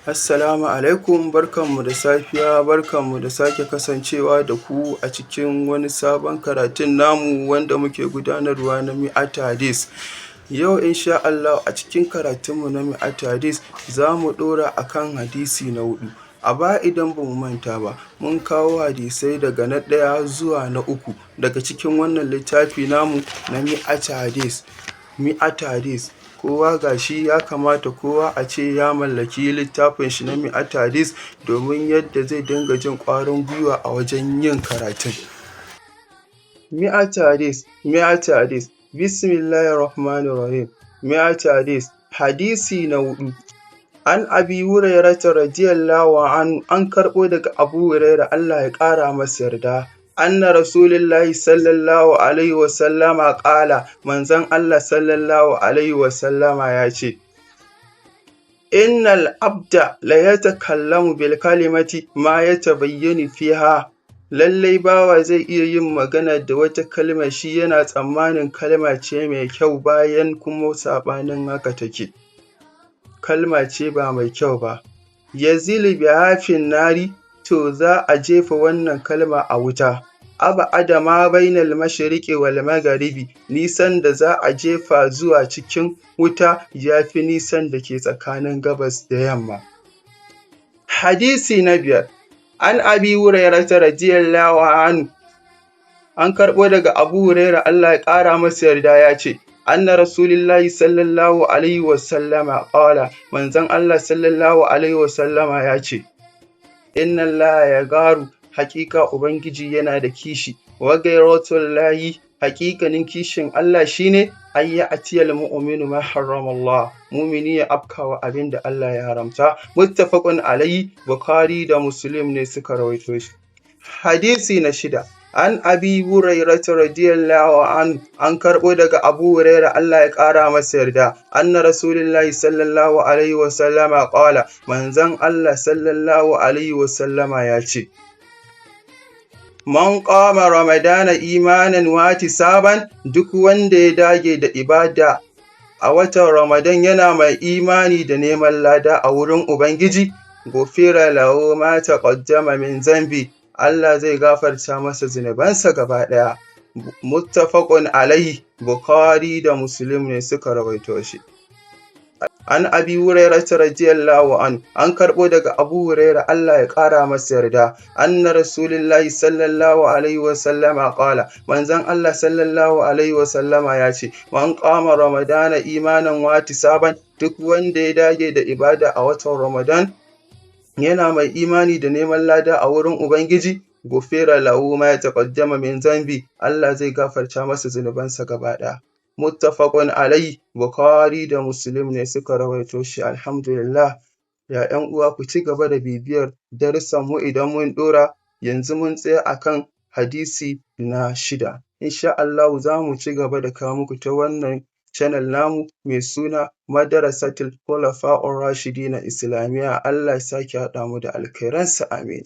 Assalamu alaikum, barkanmu da safiya, barkanmu da sake kasancewa da ku a cikin wani sabon karatun namu wanda muke gudanarwa na Mi'atu Hadis. Yau insha Allahu a cikin karatunmu na Mi'atu Hadis za mu ɗora a kan hadisi na huɗu. A baya idan ba mu manta ba, mun kawo hadisai daga na ɗaya zuwa na uku daga cikin wannan littafi namu na Mi'atu Hadis. Mi'atu Hadis, kowa ga shi ya kamata kowa a ce ya mallaki littafin shi na Mi'atu Hadis domin yadda zai dinga jin ƙwarin gwiwa a wajen yin karatun. Mi'atu Hadis, Mi'atu Hadis, Bismillahir Rahmanir Rahim. Mi'atu Hadis, hadisi na huɗu. An Abi Hurairata radiyallahu anhu, an karɓo daga Abu Huraira Allah ya ƙara masa yarda. Anna Rasulillahi sallallahu alaihi wasallama ƙala, manzon Allah sallallahu alaihi wasallama ya ce, Innal abda la yatakallamu bil kalimati ma yatabayyanu fiha. Lallai bawa zai iya yin magana da wata kalma, shi yana tsammanin kalma ce mai kyau, bayan kuma saɓanin haka take. Kalma ce ba mai kyau ba. Yazilu biha fin nari, to za a jefa wannan kalma a wuta. Ab'ada ma bainal mashriqi wal magharibi, nisan da za a jefa zuwa cikin wuta ya fi nisan da ke tsakanin gabas da yamma. Hadisi na biyar, an Abi Hurairata radiyallahu anhu, an karɓo daga Abu Huraira Allah ya ƙara masa yarda ya ce, Anna Rasulillahi sallallahu alaihi wasallama ƙala, manzon Allah sallallahu alaihi wasallama ya ce, Inna Allaha yagaru, haƙiƙa Ubangiji yana da kishi, wa ghairatullahi, haƙiƙanin kishin Allah shi ne an ya'tiyal mu'minu ma harrama Allah, mumini ya afkawa abin da Allah ya haramta. Muttafaqun alaihi, Bukhari da Muslim ne suka rawaito shi. Hadisi na shida, an Abi Hurairata radiyallahu anhu, an karɓo daga Abu Huraira Allah ya ƙara masa yarda, anna Rasulillahi sallallahu alaihi wasallama ƙala, manzon Allah sallallahu alaihi wasallama ya ce, Man qama Ramadana imanan wa ihtisaban, duk wanda ya dage da ibada a watan Ramadan yana mai imani da neman lada a wurin Ubangiji, gufira lahu ma taqaddama min zambi, Allah zai gafarta masa zunubansa gaba ɗaya. Muttafaqun alaihi, Bukhari da Muslim ne suka rawaito shi. An Abi Hurairata radiyallahu anhu, an karɓo daga Abu Huraira Allah ya ƙara masa yarda, anna Rasulillahi sallallahu alaihi wasallama ƙala, manzon Allah sallallahu alaihi wasallama ya ce, Man qama Ramadana imanan wa ihtisaban, duk wanda ya dage da ibada a watan Ramadan yana mai imani da neman lada a wurin Ubangiji, gufira lahu ma taqaddama min zambi, Allah zai gafarta masa zunubansa gaba ɗaya. Muttafaqun alaihi, Bukhari da Muslim ne suka rawaito shi. Alhamdulillah. Ya ƴan uwa, ku ci gaba da bibiyar darussan mu idan mun ɗora. Yanzu mun tsaya akan hadisi na shida. Insha Allahu za mu ci gaba da kawo muku ta wannan channel namu mai suna Madrasatul Khulafa'ur Rashidina Islamiyya. Allah ya sake haɗa mu da alkhairansa, amin.